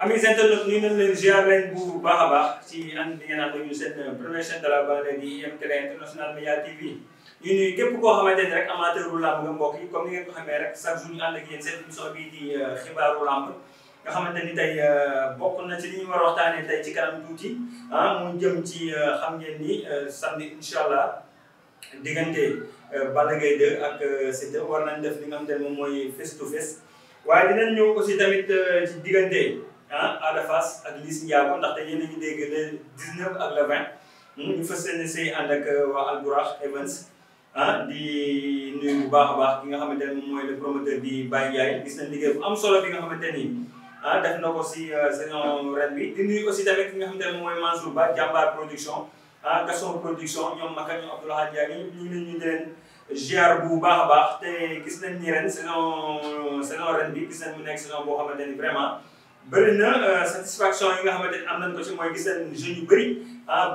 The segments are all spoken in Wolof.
amis internautes ñu ngi leen ziar leen bu baax a baax ci ànd bi ngeen ànd ak ñu seen première chaîne de la banlieue di IM Télé International Média TV ñu nuyu képp koo xamante ni rek amateur u lamb nga mbokk yi comme ni ngeen ko xamee rek chaque jour ñu ànd ak yéen seen émission bii di xibaaru lamb nga xamante ni tey bokk na ci li ñu war a waxtaanee tey ci kanam tuuti mu jëm ci xam ngeen ni samedi incha allah diggante Balla Gaye 2 ak Siteu war nañ def li nga xamante ne moom mooy face to face waaye dinañ ñëw aussi tamit ci diggante Ada Fass ak Liss Ndiago ndaxte yéen a ngi dégg le 19 ak le 20 ñu fas yéene say ànd ak waa Albourakh Events di nuyu bu baax a baax ki nga xamante ne moom mooy le promoteur di Baye Ndiaye gis nañ liggéey bu am solo bi nga xamante ni def na ko si saison ren bi di nuyu aussi tamit ki nga xamante ne moom mooy Mansour Ba Jambar production Gaston production ñoom Maka ñoom Abdoulaye Ndiaye ñu ngi leen leen ziar bu baax a baax te gis nañ ni ren saison ren bi gis nañ mu nekk saison boo xamante ni vraiment bëri na satisfaction yi nga xamante ni am nañ ko ci mooy gis nañ jeunes yu bëri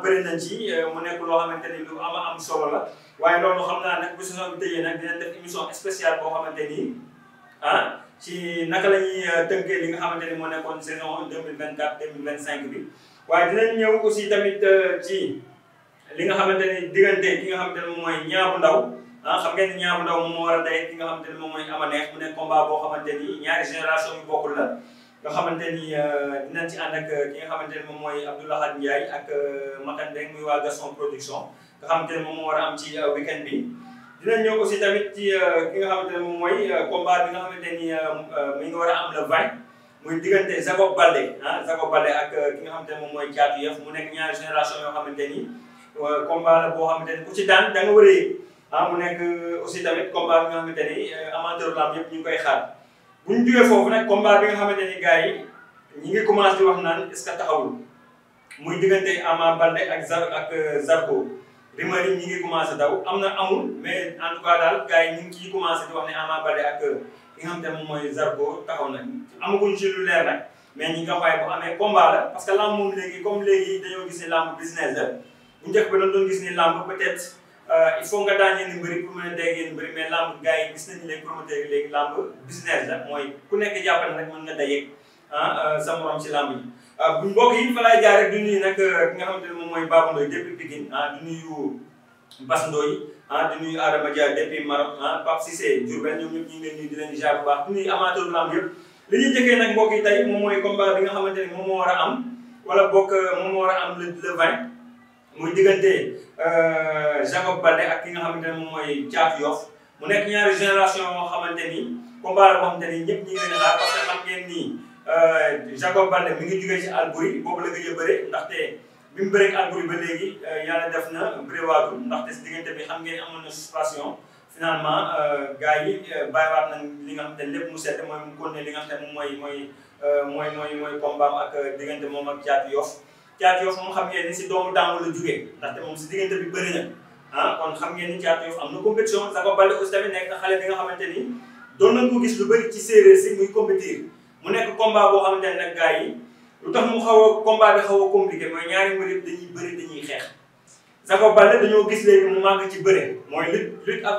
bëri nañ ci mu nekk loo xamante ni lu am solo la waaye loolu xam naa nag bu saison bi tëjee nag dinañ def émission spéciale boo xamante ni ci naka la ñuy tënkee li nga xamante ni moo nekkoon saison 2024 2025 bi waaye dinañ ñëw aussi tamit ci li nga xamante ni diggante ki nga xamante ni moom mooy Niang bu Ndaw xam ngeen ni Niang bu Ndaw moom moo war a day ki nga xamante ni moom mooy Ama Neex mu nekk combat boo xamante ni ñaari génération yu bokkul la nga xamante ni dinañ ci ànd ak ki nga xamante ni moom mooy Abdoulaye Ndiaye ak Makande muy waa Gaston production nga xamante ni moom moo war a am ci weekend bi dinañ ñëw aussi tamit ci ki nga xamante ni moom mooy combat bi nga xamante ni mi ngi war a am le 20 muy diggante Jacob Baldé Jacob Baldé ak ki nga xamante ni moom mooy Thiatou Yoff mu nekk ñaari génération yoo xamante ni combat la boo xamante ni ku ci daan da nga war a yëg mu nekk aussi tamit combat bi nga xamante ni amateur lamb yëpp ñu ngi koy xaar bu ñu jógee foofu nag combat bi nga xamante ni gars yi ñi ngi commencé di wax naan est-ce que taxawul muy diggante Ama Baldé ak Zarko rumeur yi ñi ngi commencé daw am na amul mais en tout cas daal gars yi ñu ngi ciy commencé di wax ne Ama Baldé ak ki nga xamante ne moom mooy Zarko taxaw na amaguñ ci lu leer nag mais ñi nga waaye bu amee combat la parce que lamb moom léegi comme léegi dañoo gis ne lamb business la bu njëkk ba dañ doon gis ni lamb peut-être il faut nga daan yenn mbëri pour mën a dégg yenn mbëri mais lamb gars yi gis nañu léegi promoteur yi léegi lamb business la mooy ku nekk jàppale rek mën nga dajeeg sa morom ci lamb yi. bu mbokk yi fa laay jaar rek du nuyu nag ki nga xamante ne moom mooy Babou Ndoye depuis Pikine du nuyu Bass Ndoye di nuyu Adama Dia depuis Maroc Pape Cissé Diourbel ñoom ñëpp ñu ngi leen nuyu di leen jaar bu baax du nuyu amateur lamb yëpp. li ñuy jëkkee nag mbokk yi tey moom mooy combat bi nga xamante ne moom moo war a am wala bokk moom moo war a am le 20. muy diggante Jacob Baldé ak ki nga xamante ne moom mooy Thiatou Yoff mu nekk ñaari génération yoo xamante ni combat la boo xamante ni ñëpp ñu ngi leen di xaar parce que xam ngeen ni Jacob Baldé mi ngi jugee ci Albouri boobu la gëj a bëre ndaxte bi mu bëree Albouri ba léegi yàlla def na bëriwaatul ndaxte si diggante bi xam ngeen amoon na suspension finalement gars yi bàyyiwaat nañ li nga xamante ne lépp mu sedd mooy mu continuer li nga xamante ne moom mooy combat ak diggante moom ak Thiatou Yoff. Thiatou Yoff moom xam ngeen ni si doomu dàngu la jugee ndaxte moom si diggante bi bëri na kon xam ngeen ni Thiatou Yoff am na compétition Jacob Baldé aussi tamit nekk na xale bi nga xamante ni doon nañ ko gis lu bëri ci séeréer si muy compétir mu nekk combat boo xamante ne nag gars yi lu tax mu combat bi xaw a compliqué mooy ñaari mbir yëpp dañuy bëri dañuy xeex Jacob Baldé dañoo gis léegi mu màgg ci bëre mooy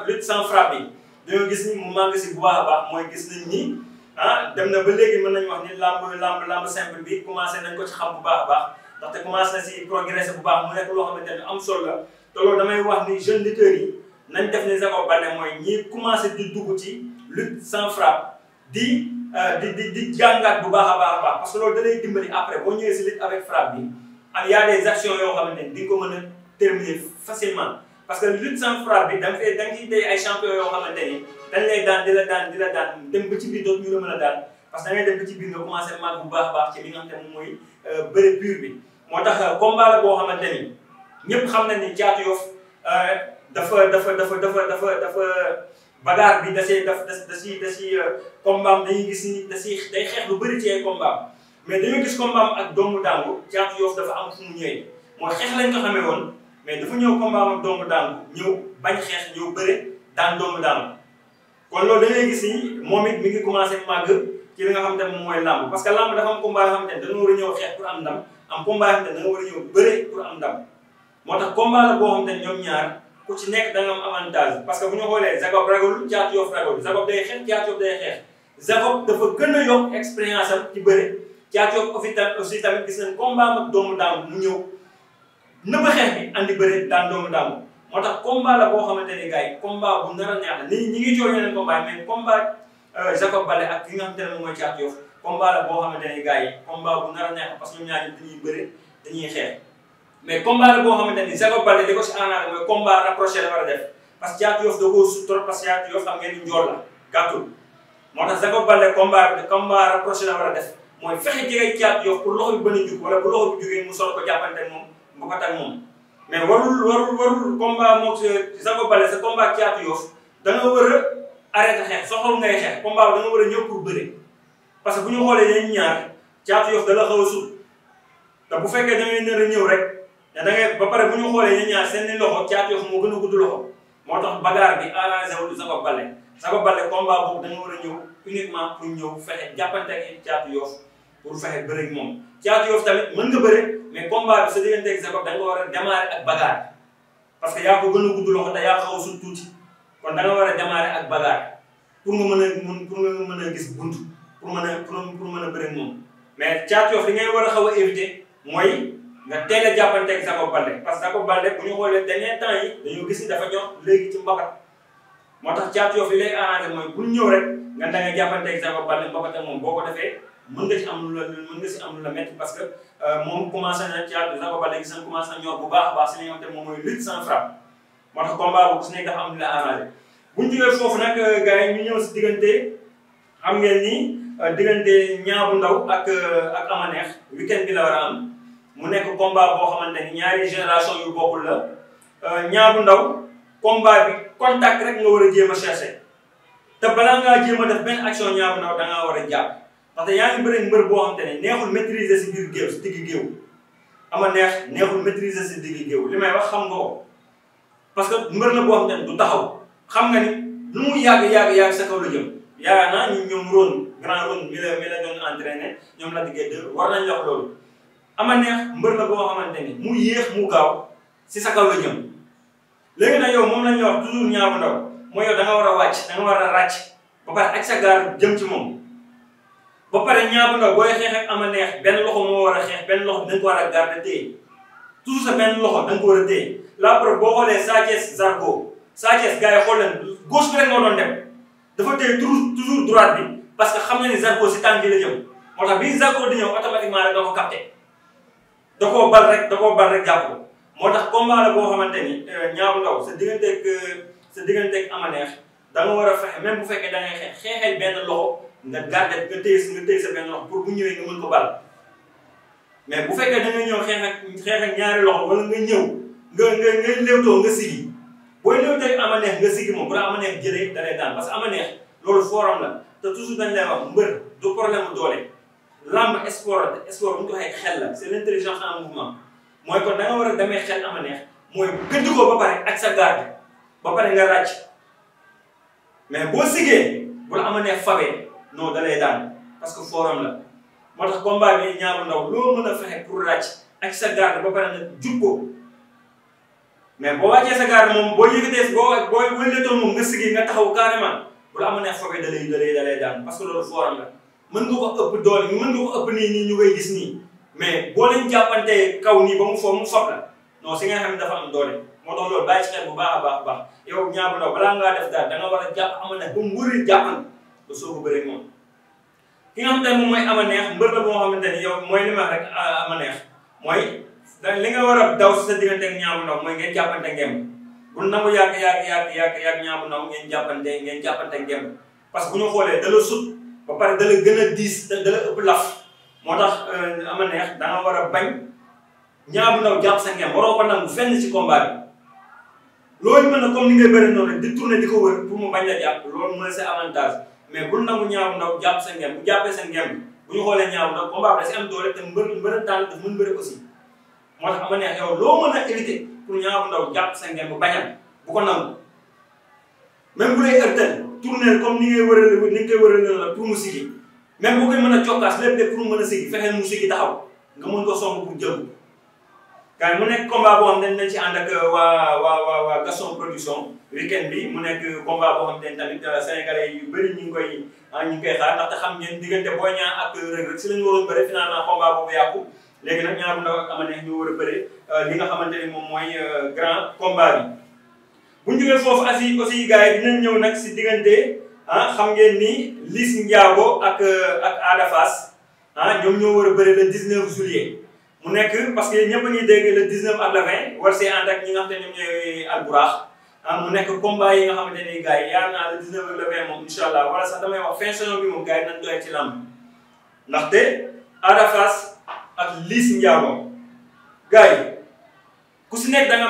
lutte sans frappe yi dañoo gis ni mu màgg si bu baax a baax mooy gis nañ ni dem na ba léegi mën nañu wax ni lamb simple bi commencé nañ ko ci xam bu baax a baax ndaxte commencé na si progressé bu baax mu nekk loo xamante ne am solo la te loolu damay wax ni jeunes lutteurs yi nañ def ni Jacob Baldé mooy ñi commencé di dugg ci lutte sans frappe di jàngaat bu baax a baax parce que loolu da lay dimbali après boo ñëwee si lutte avec frappe bi y a des actions yoo xamante ne di nga ko mën a terminer facilement parce que lutte sans frappe bi da nga ciy tey ay champion yoo xamante ni dañ lay daan di la daan dem ba ci biir dootu ñu la mën a daan parce que da ngay dem ba ci biir nga commencé màgg bu baax a baax ci li nga xamante ne moom mooy bëre pur bi moo tax combat la boo xamante ni ñëpp xam nañ ni Thiatou Yoff dafa bagaar bi da si combat dañuy gis ni day xeex lu bëri ci ay combat mais dañoo gis combat ak doomu dàngu Thiatou Yoff dafa am fu mu ñëwee mooy xeex lañ ko xamee woon mais dafa ñëw combat ak doomu dàngu ñëw bañ xeex ñëw bëre daan doomu dàngu kon loolu dañuy gis ni moom it mi ngi commencé màgg ci li nga xamante ne moom mooy lamb parce que lamb dafa am combat yoo xamante ne dañoo war a ñëw xeex pour am ndam am combat yoo xamante ne da nga war a ñëw bëre pour am ndam moo tax combat la boo xamante ne ñoom ñaar ku ci nekk da nga am avantage parce que bu ñu xoolee Jacob ragalul Thiatou Yoff ragalul Jacob day xeex Thiatou Yoff day xeex Jacob dafa gën a yokk expérience am ci bëre Thiatou Yoff aussi tamit gis nañ combat ak doomu daangu mu ñëw nëbb xeex bi andi bëre daan doomu daangu moo tax combat la boo xamante ni gars yi combat bu nar a neex la ñi ngi coow yeneen combat mais combat Jacob Baldé ak ki nga xamante ne moom mooy Thiatou Yoff combat la boo xamante ni gars yi combat bu nar a neex parce que ñoom ñaar ñi dañuy bëre dañuy xeex mais combat la boo xamante ni Jacob Baldé li ko si arrangé mooy combat rapproché la war a def parce que Thiatou Yoff da koo sut trop parce que Thiatou Yoff xam ngeen ni njool la gàttul moo tax Jacob Baldé combat rapproché la war a def mooy fexe jege Thiatou Yoff pour loxo bi bën a jug wala bu loxo bi jugee mu sol ko jàppante ak moom mbapat ak moom mais warul combat moom Jacob Baldé sa combat Thiatou Yoff da nga war a arrêté xeex soxal ngay xeex combat bi da nga war a ñëw pour bëre parce que bu ñu xoolee yéen ñaar Thiatou Yoff da la xaw a sut te bu fekkee da ngay nar a ñëw rek da ngay ba pare bu ñu xoolee yéen ñaar seen loxo Thiatou Yoff moo gën a gudd loxo moo tax bagarre bi arrangé wul Jacob Baldé Jacob Baldé combat boobu da nga war a ñëw uniquement pour ñëw fexe jàppante ak Thiatou Yoff pour fexe bëre ak moom Thiatou Yoff tamit mën nga bëre mais combat bi sa diggante ak Jacob da nga war a démarrer ak bagarre parce que yaa ko gën a gudd loxo te yaa xaw a sut tuuti kon da nga war a démarrer ak bagarre pour nga mën a gis buntu pour mën a bëre ak moom mais Thiatou Yoff li ngay war a xaw a éviter mooy nga teel a jàppante ak Jacob Baldé parce que Jacob Baldé bu ñu xoolee dernier temps yi dañoo gis ni dafa ñor léegi ci mbapat moo tax Thiatou Yoff li lay arrangé mooy bu ñëw rek nga da nga jàppante ak Jacob Baldé mbapat ak moom boo ko defee mën nga ci am lu la métti parce que moom commencé na Jacob Baldé gis nañ commencé na ñor bu baax a baax si li nga xamante moom mooy lutte sans frappe moo tax combat boobu su nekk dafa am lu la arrangé bu ñu jógee foofu nag gars yi ñu ñëw si diggante xam ngeen ni diggante Niang bu Ndaw ak Ama Neex weekend bi la war a am mu nekk combat boo xamante ni ñaari génération yu bokkul la Niang bu Ndaw combat bi contact rek nga war a jéem a chercher te balaa ngaa jéem a def benn action Niang bu Ndaw da ngaa war a jàpp parce que yaa ngi bëri mbër boo xamante ne neexul maîtriser si biir géew si digg géew Ama Neex neexul maîtriser si digg géew li may wax xam nga ko parce que mbër la boo xamante ne du taxaw xam nga ni lu mu yàgg sa kaw la jëm yaakaar naa ñoom Ron grand Ron mi la doon entraîné ñoom la diggee de war nañ wax loolu Ama Neex mbër la boo xamante ni mu yéex mu gaaw si sa kaw la jëm léegi nag yow moom la ñuy wax toujours Niang bu Ndaw mooy yow da nga war a wàcc da nga war a ràcc ba pare ak sa gaar jëm ci moom ba pare Niang bu Ndaw booy xeex ak Ama Neex benn loxo moo war a xeex benn loxo bi da nga ko war a garder téye toujours sa benn loxo da nga ko war a téye la preuve boo xoolee Sa Thiès Zarko Sa Thiès gars yi xool leen gauche bi rek moo doon dem dafa téye toujours droite bi parce que xam na ni Zarko si tànk bi la jëm moo tax bi Zarko di ñëw automatiquement rek da ko capté da koo bal rek jàpp ko moo tax combat la boo xamante ni Niang bu Ndaw sa digganteeg Ama Neex da nga war a fexe même bu fekkee da ngay xeexeel benn loxo nga garder nga téye sa benn loxo pour bu ñëwee nga mën ko bal mais bu fekkee da nga ñëw xeex ak ñaari loxo wala nga ñëw nga léewtoo nga sigi booy léewtoo Ama Neex nga sigi moom bu la Ama Neex jëlee da lay daan parce que Ama Neex loolu forum la te toujours dañ lay wax mbër du problème mu doole lamb sport bu ñu ko waxee xel la c'est l'intelligence en mouvement mooy kon da nga war a demee xel Ama Neex mooy gëdd ko ba pare ak sa garde ba pare nga ràcc mais boo sigee bu la Ama Neex fabee non da lay daan parce que forum la moo tax combat bi Niang bu Ndaw loo mën a fexe pour ràcc ak sa garde ba pare nga jub ko mais boo wàccee sa garde moom boo yëgatee boo wëletoon moom nga sigee nga taxaw carrément bu la Ama Neex fabee da lay daan parce que loolu forum la mën nga ko ëpp doole mën nga ko ëpp nii ñu koy gis nii mais boo leen jàppante kaw nii ba mu fab la non si nga xam ne dafa am doole moo tax loolu bàyyi ci xel bu baax a baax yow Niang bu Ndaw balaa ngaa def daal da nga war a jàpp Ama Neex ba mu wëri jàppan ba soo ko bëree moom ki nga xamante ne moom mooy Ama Neex mbër la boo xamante ni yow mooy li ma wax rek Ama Neex mooy li nga war a daw si sa diggante ak Niang bu Ndaw mooy ngeen jàppante ngemb bu nangu yàgg Niang bu Ndaw ngeen jàppante ngemb parce que bu ñu xoolee da la sut ba pare da la gën a diis da la ëpp laf moo tax Ama Neex da nga war a bañ Niang bu Ndaw jàpp sa ngemb waroo ko nangu fenn ci combat bi loolu mën na comme ni ngay bëri noonu di tourner di ko wër pour mu bañ la jàpp loolu mooy sa avantage mais bul nangu Niang bu Ndaw jàpp sa ngemb bu jàppee sa ngemb bu ñu xoolee Niang bu Ndaw combat bi da si am doole te mbërëntaan daf mën bëri aussi moo tax Ama Neex yow loo mën a éviter pour Niang bu Ndaw jàpp sa ngemb bañam bu ko nangu même bu lay ërtal tourner comme ni ngay wërale la pour mu sigi même bu koy mën a cokkaas lépp pour mu mën a sigi fexeel mu sigi taxaw nga mën ko song pour jël gars mu nekk combat boo xam ne dañ ci ànd ak waa Gaston production weekend bi mu nekk combat boo xam ne tamit sénégalais yu bëri ñu ngi koy xaar ndaxte xam ngeen diggante Boy Niang ak Reug Reug si la ñu waroon bëre finalement combat boobu yàqu léegi nag Niang bu Ndaw ak Ama Neex ñu war a bëre li nga xamante ni moom mooy grand combat bi. bu ñu jógee foofu aussi gars yi dinañ ñëw nag si diggante xam ngeen ni Liss Ndiago ak Ada Fass ñoom ñoo war a bëre le 19 juillet. mu nekk parce que ñëpp a ngi dégg le 19 ak le 20 war see ànd ak ñi nga xam ne ñoom ñooy alburax mu nekk combat yi nga xamante ne gars yi yaar naa le 19 ak le 20 moom incha allah wala sax damay wax fin saison bi moom gars yi nañ doy ci lamb ndaxte Ada Fass ak Liss Ndiago gars yi ku si nekk da nga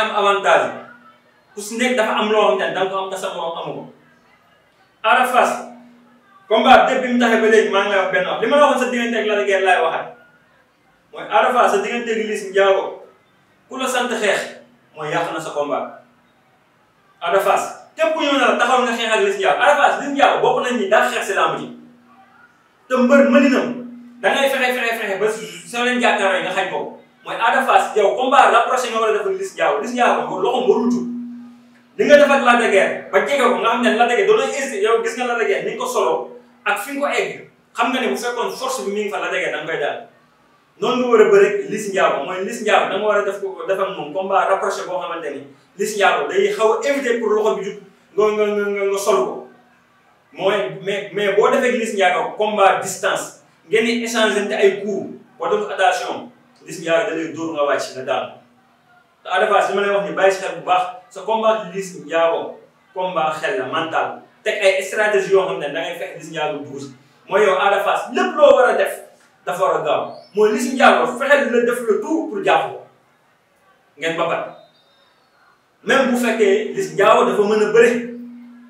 am avantage ku si nekk dafa am loo xam ne da nga ko am te sa morom amu ko. Ada Fass combat bi mu taxee ba léegi maa ngi lay wax benn wax li ma la waxoon sa diggante ak Lac de Guiers laay waxaat. mooy Ada Fass sa diggante gi Liss Ndiago ku la sant xeex mooy yàq na sa combat. Ada Fass képp ku ñëw na la taxaw nga xeex ak Liss Ndiago Ada Fass Liss Ndiago bokk nañ ni daa xeex si lamb ji te mbër mëninam da ngay fexe ba soo leen jàkkaarloo nga xañ ko mooy Ada Fass yow combat rapproché nga war a def ak Liss Ndiago loxo warul jug li nga def ak Lac de Guiers ba jege ko nga xam ne Lac de Guiers doon nañ hésité yow gis nga Lac de Guiers ni nga ko solo ak fi nga ko egg xam nga ne bu fekkoon force bi mi ngi fa Lac de Guiers da nga koy daal. noonu nga war a bëre Liss Ndiago mooy Liss Ndiago da nga war a def ak moom combat rapproché boo xamante ni Liss Ndiago day xaw a éviter pour loxo bi jug nga sol ko mooy mais boo defee Liss Ndiago combat distance ngeen di échanger ay coups boo def attention Liss Ndiago da lay dóor nga wàcc nga daal te Ada Fass li ma lay wax ni bàyyi si xel bu baax sa combat Liss Ndiago combat xel la mental teg ay stratégie yoo xam ne da ngay fekk Liss Ndiago dugg mooy yow Ada Fass lépp loo war a def. dafa war a gaaw mooy Liss Ndiago fexeel la def le tout pour jàpp ko ngeen bapat même bu fekkee Liss Ndiago dafa mën a bëre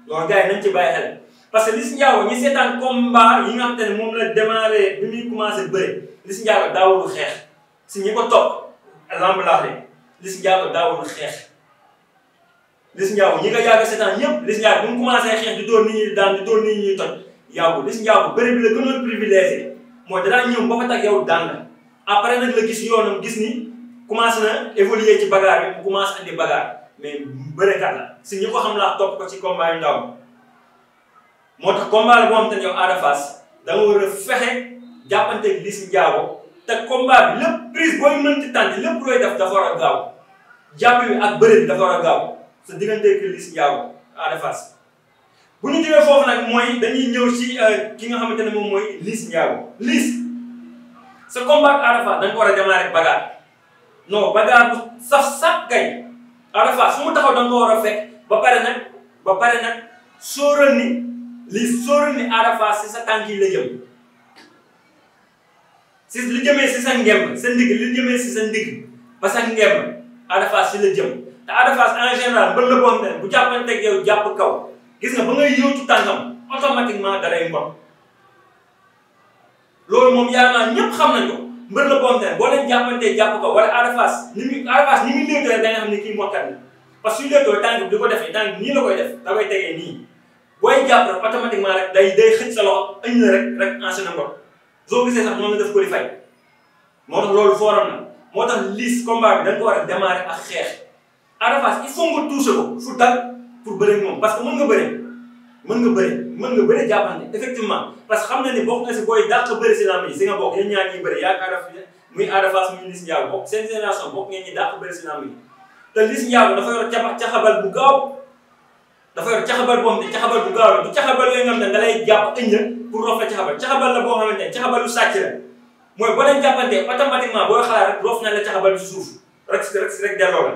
loolu gars yi nañ ci bàyyi xel parce que Liss Ndiago ñi seetaan combat yi nga xam te ne moom la démarré bi muy commencé bëre Liss Ndiago daawul xeex si ñi ko topp lamb laax Liss Ndiago daawul xeex Liss Ndiago ñi nga yàgg seetaan ñëpp Liss Ndiago bu mu commencé xeex di dóor nit ñi daan di dóor nit ñi toj yàggul Liss Ndiago bëre bi la gënoon privilégié mooy danaa ñëw ba fa tag yow daan la après nag la gis yoonam gis ni commencé na évoluer ci bagarre bi mu commencé andi bagarre mais bërekat la si ñi ko xam laa topp ko ci combat yu ndaw moo tax combat la boo xam te ne yow Ada Fass da nga war a fexe jàppanteeg Liss Ndiago te combat bi lépp prise booy mën ci tànn lépp looy def dafa war a gaaw jàpp bi ak bëre bi dafa war a gaaw sa digganteeg Liss Ndiago Ada Fass bu ñu jógee foofu nag mooy dañuy ñëw ci ki nga xamante ne moom mooy Liss Ndiago Liss sa combat ak Ada Fass da nga ko war a démarrer bagarre non bagarre bu saf kay Ada Fass fu mu taxaw da nga ko war a fekk ba pare nag sóoral ni Liss sóoral ni Ada Fass si sa tànk yi la jëm si li jëmee si sa ngemb sa ndigg li jëmee si sa ndigg ba sa ngemb Ada Fass si la jëm te Ada Fass en général mbër la boo xam ne bu jàppanteeg yow jàpp kaw gis nga ba ngay yóotu tànkam automatiquement da lay mbot loolu moom yaakaar naa ñëpp xam nañ ko mbër la boo xam ne boo leen jàppantee jàpp ko wala Ada Fass ni muy léetoo rek da nga xam ne kii mbotkat la parce que su léetoo tànk bi di ko defee tànk nii la koy def da koy tegee nii booy jàpp rek automatiquement rek day xëcc sa loxo ëñ la rek enchaîné mbot soo gisee sax noonu la def ko di fay moo tax loolu fooram na moo tax Liss combat bi da nga ko war a démarrer ak xeex Ada Fass il faut nga touché ko fu dal pour bëre moom parce que mën nga bëre jàppante effectivement parce que xam na ni bokk na si booy dàq bëre si lamb yi si nga bokk yéen ñaar ñuy bëre yaakaar muy Ada Fass muy Liss Ndiago bokk seen génération bokk ngeen ñi dàq bëre si lamb yi te Liss Ndiago dafa yor caxabal bu gaaw dafa yor caxabal boo xam ne caxabal bu gaaw la du caxabal yooyu nga xam ne da lay jàpp ëñ la pour roof la caxabal la boo xamante ne caxabalu sàcc la mooy boo leen jàppantee automatiquement booy xalaat rek roof na la caxabal ci suuf rek delloo la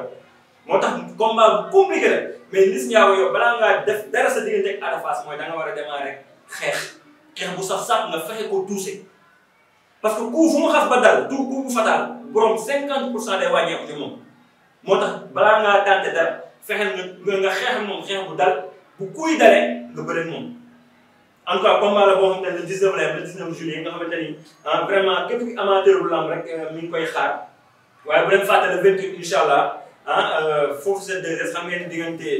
moo tax combat bu compliqué la mais Liss Ndiago yow balaa ngaa def dara sa diggante ak Ada Fass mooy da nga war a démarrer xeex bu sax sàpp nga fexe ko touché parce que coup fu mu xas ba dal tout coup bu fatal borom 50% day wàññeeku ci moom moo tax balaa ngaa tànte dara fexeel nga xeex moom xeex bu dal bu kuy dalee nga bëre moom. en tout cas combat la boo xamante ne le 19 lay le 19 juillet nga xamante ni vraiment képp ki amateur bu lamb rek mi ngi koy xaar waaye bu leen fàtte le 28 incha allah. foofu seen 2S xam ngeen diggante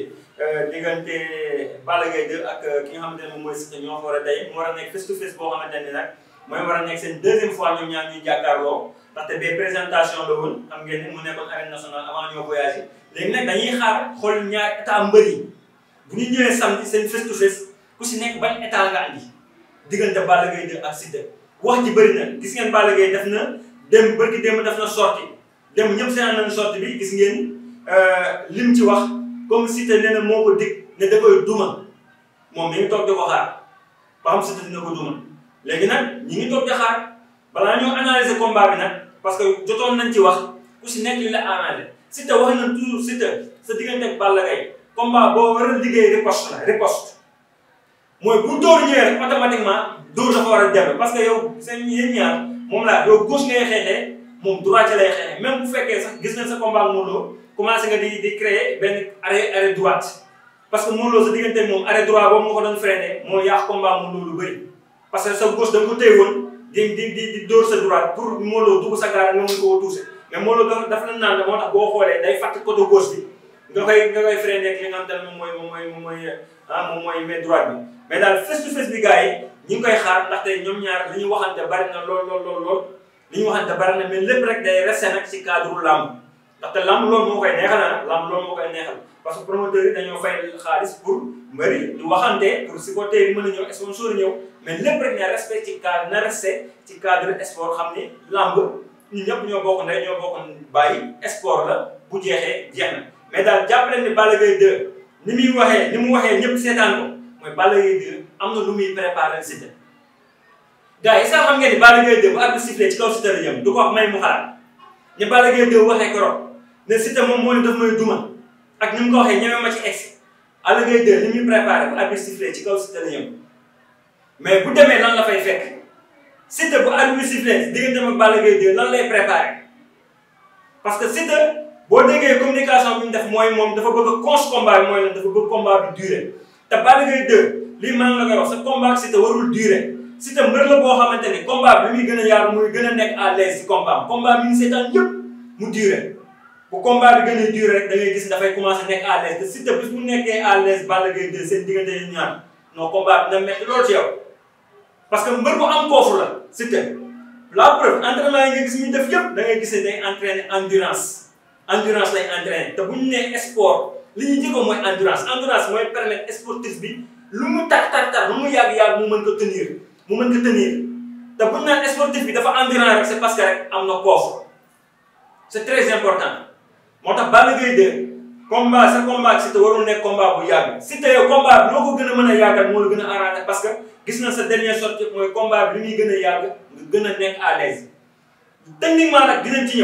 Balla Gaye 2 ak ki nga xamante ne moom mooy Siteu ñoo war a day mu war a nekk face to face boo xamante ne nag mooy war a nekk seen deuxième fois ñoom ñaar ñuy jàkkaarloo ndaxte bee présentation la woon xam ngeen ni mu nekkoon arène nationale avant ñoo voyagé léegi nag dañuy xaar xool ñaari état mbër yi bu ñu ñëwee samedi seen face to face ku si nekk ban état nga andi diggante Balla Gaye 2 ak Siteu wax ji bëri na gis ngeen Balla Gaye def na dem bërki démb def na sortie dem ñëpp seen nañ sortie bi gis ngeen lim ci wax comme Siteu nee na moo ko dig ne da koy duma moom mi ngi toog di ko xaar ba xam Siteu dina ko duma léegi nag ñi ngi toog di xaar balaa ñoo analyser combat bi nag parce que jotoon nañ ci wax ku si nekk li la arrangé Siteu wax na toujours Siteu sa diggante ak Balla Gaye combat boo war a liggéey riposte la riposte mooy bu dóor ñëwee rek automatiquement dóor dafa war a dellu parce que yow seen yéen ñaar moom laa yow gauche ngay xeexee moom droite lay xeexee même bu fekkee sax gis nañ sa combat Modou Lo commencé nga di créer benn arrêt droite parce que Modou Lo sa diggante moom arrêt droit boobu nga ko doon freiné moo yàq combat Modou Lo lu bëri parce que sa gauche da nga ko téye woon di dóor sa droite pour Modou Lo dugg sa gaara nga mën koo touché mais Modou Lo dafa la naan moo tax boo xoolee day fàtte côté gauche bi nga koy freiné ak li nga xam te ne moom mooy main droite bi mais daal face to face bi gars yi ñu ngi koy xaar ndaxte ñoom ñaar li ñu waxante bari na lool li ñu waxante bari na mais lépp rek day resté nag ci cadre làmb ndaxte làmb loolu moo koy neexal na làmb loolu moo koy neexal parce que promoteurs yi dañoo fay xaalis pour mbëri di waxante pour supporters yi mën a ñëw sponsor ñëw mais lépp rek na respect ci cadre na resté ci cadre sport xam ni làmb ñun ñëpp ñoo bokk ndey ñoo bokk bàyyi sport la bu jeexee jeex na mais daal jàpp leen ni Balla Gaye 2 ni mu waxee ñëpp seetaan ko mooy Balla Gaye 2 am na lu muy préparé Siteu gars yi sax xam ngeen ni Balla Gaye 2 bu arbitre sifflé ci kaw Siteu la jëm du ko wax may mu xalaat ni Balla Gaye 2 waxee keroog ne Siteu moom moo ne daf may duma ak ni mu ko waxee ñeme ma ci ex Balla Gaye 2 ni muy préparé bu arbitre sifflé ci kaw Siteu la jëm mais bu demee lan la fay fekk Siteu bu arbitre sifflé digganteem ak Balla Gaye 2 lan lay préparé parce que Siteu boo déggee communication bi ñu def mooy moom dafa bëgg a cons combat bi mooy lan dafa bëgg combat bi duré te Balla Gaye 2 lii maa ngi la koy wax sa combat ak Siteu warul duré Siteu mbër la boo xamante ni combat bi muy gën a yaatu muy gën a nekk à l'aise ci combat bi ñu seetaan yëpp mu duré bu combat bi gën a duré rek da ngay gis dafay commencé nekk à l'aise te Siteu bis bu nekkee à l'aise Balla Gaye 2 seen diggante yi ñaar non combat bi dina metti loolu ci yow parce que mbër bu am koofu la Siteu la preuve entraînement yi nga gis ñu def yëpp da ngay gis ne day entraîner endurance lay entraîner te bu ñu nee sport li ñu jëkkoon mooy endurance mooy permettre sportif bi lu mu tar lu mu yàgg mu mën ko tenir te bu ñu naan sportif bi dafa endurant rek c'est parce que rek am na koofu c'est très important moo tax Balla Gaye 2 sa combat ak Siteu warul nekk combat bu yàgg Siteu yow combat bi noo ko gën a mën a yàggal moo la gën a arrangé parce que gis na sa dernière sortie mooy combat bi li muy gën a yàgg nga gën a nekk à l'aise techniquement nag dinañ ci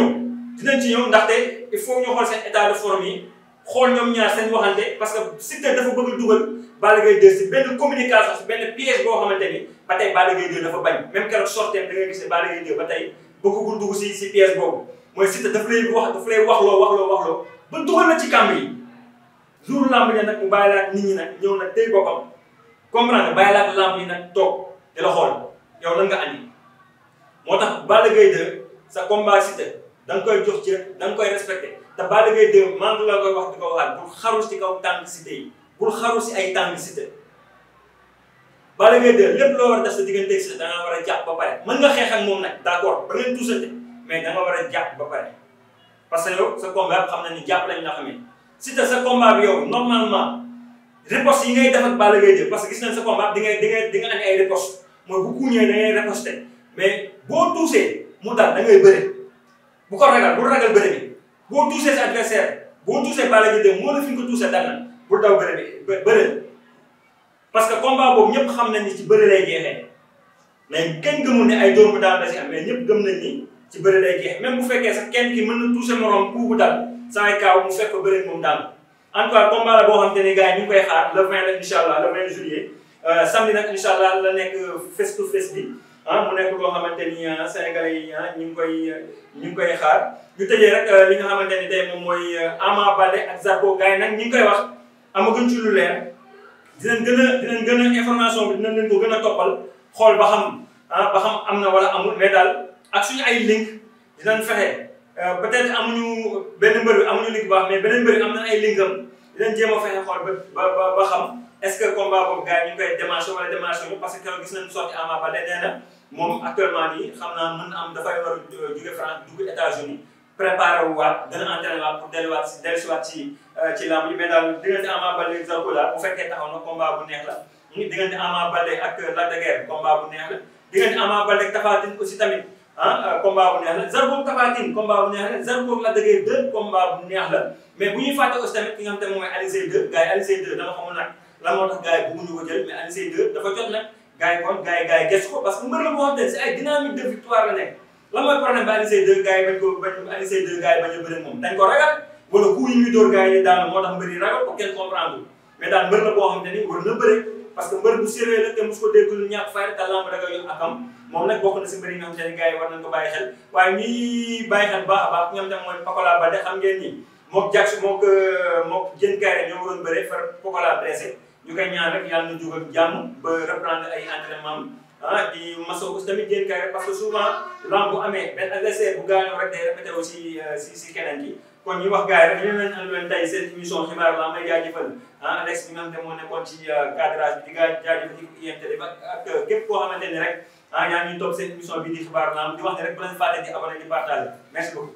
ñëw ndaxte il faut ñu xool seen état de forme yi xool ñoom ñaar seen waxante parce que Siteu dafa bëgg a dugal Balla Gaye 2 si benn communication si benn piège boo xamante ni ba tey Balla Gaye 2 dafa bañ même keroog sorteem da ngay gis ne Balla Gaye 2 ba tey bëggagul dugg si piège boobu mooy Siteu daf lay waxloo ba dugal na ci kàmb yi jour lamb yi nag mu bàyyi la ak nit ñi nag ñëw nag tey boppam comprendre bàyyi la ak lamb yi nag toog di la xool yow lan nga andi moo tax Balla Gaye 2 sa combat Siteu da nga koy jox cër da nga koy respecté te Balla Gaye 2 maa ngi la koy wax di ko waxaat bul xaru ci kaw tànk Siteu yi bul xaru si ay tànk Siteu Balla Gaye 2 lépp loo war a def sa digganteeg Siteu da nga war a jàpp ba pare mën nga xeex ak moom nag d'accord ba ngeen tuusante mais da nga war a jàpp ba pare parce que yow sa combat xam na ni jàpp lañ la xamee Siteu sa combat bi yow normalement riposte yi ngay def ak Balla Gaye 2 parce que gis nañ sa combat di nga andi ay riposte mooy bu kuuñee da ngay riposte mais boo tuusee mu daal da ngay bëre bu ko ragal bul ragal bëre bi boo tuusee sa adversaire boo tuusee Balla Gaye 2 moo la fi nga ko tuusee dal na bul daw bëre bi bëre parce que combat boobu ñëpp xam nañ ni ci bëre lay jeexee mais kenn gëmul ne ay dóor bu daan da si am mais ñëpp gëm nañ ni ci bëre lay jeexee même bu fekkee sax kenn ki mën na tuuse morom coup bu dal saa yu kaaw mu fekk ko bëre moom daal en tout cas combat la boo xam te ne gars yi ñu ngi koy xaar le 20 la incha allah le 20 juillet samedi nag incha allah la nekk face to face bi mu nekk loo xamante ni Sénégalais yi ñu ngi koy xaar ñu tëjee rek li nga xamante ni tey moom mooy Ama Baldé ak Zarko gars yi nag ñu ngi koy wax amaguñ ci lu leer dinañ gën a information bi dinañ leen ko gën a toppal xool ba xam am na wala amul mais daal ak suñu ay link dinañ fexe peut-être amuñu benn mbër bi amuñu link bu baax mais beneen mbër bi am na ay linkam dinañ jéem a fexe xool ba xam est-ce que combat boobu gars yi ñu ngi koy démarché wala démarché parce que keroog gis nañu sorti Ama Baldé nee na moom actuellement nii xam naa mën na am dafay war a jóge France dugg États-Unis préparé wu waat gën a entraîné waat pour dellusiwaat ci lamb yi mais daal diggante Ama Baldé Zarko la bu fekkee taxaw na combat bu neex la diggante Ama Baldé ak Lac de Guiers combat bu neex la diggante Ama Baldé ak Tapha Tine aussi tamit combat bu neex la Zarko Tapha Tine combat bu neex la Zarko Lac de Guiers 2 combat bu neex la mais bu ñuy fàtte aussi tamit ki nga xam te moom mooy Alioune Seye 2 gars yi Alioune Seye 2 dama xamul nag la moo tax gars yi bëgguñu ko jël mais Alioune Seye 2 dafa jot nag gars yi kon gars yi gëstu ko parce que mbër la boo xam ne si ay dynamique de victoire la nekk lan mooy problème ba Alioune Seye 2 gars yi bañ ko Alioune Seye 2 gars yi bañ a bëri moom dañ ko ragal wala coup yi muy dóor gars yi daanu moo tax mbër yi ragal ko kenn comprendre mais daal mbër la boo xam te ni war na bëre parce que mbër bu sérieux la te mos ko déggul ñàkk fayda te lamb da nga yor akam moom nag bokk na si mbër yi nga xam te ni gars yi war nañ ko bàyyi xel waaye ñuy bàyyi xel baax a baax ñoom tam mooy Pokola Baldé xam ngeen ni mook Jax mook Diène Kaïré ñoo waroon bëre far Pokola blessé ñu koy ñaan rek yàlla na jóg ak jàmm ba reprendre ay entraînement di maso aussi tamit Diène Kaïré parce que souvent lamb bu amee benn adversaire bu gaañoo rek day répété aussi si keneen ki kon ñu wax gars yi rek ñu leen andi leen tey seen émission xibaar la may jaajëfal Alex bi nga xam ne moo nekkoon ci cadrage bi di nga jaajëfal ci IMT ak képp koo xamante ni rek yaa ngi topp seen émission bi di xibaar la di wax ne rek bu leen fàtte di abonné di partager merci beaucoup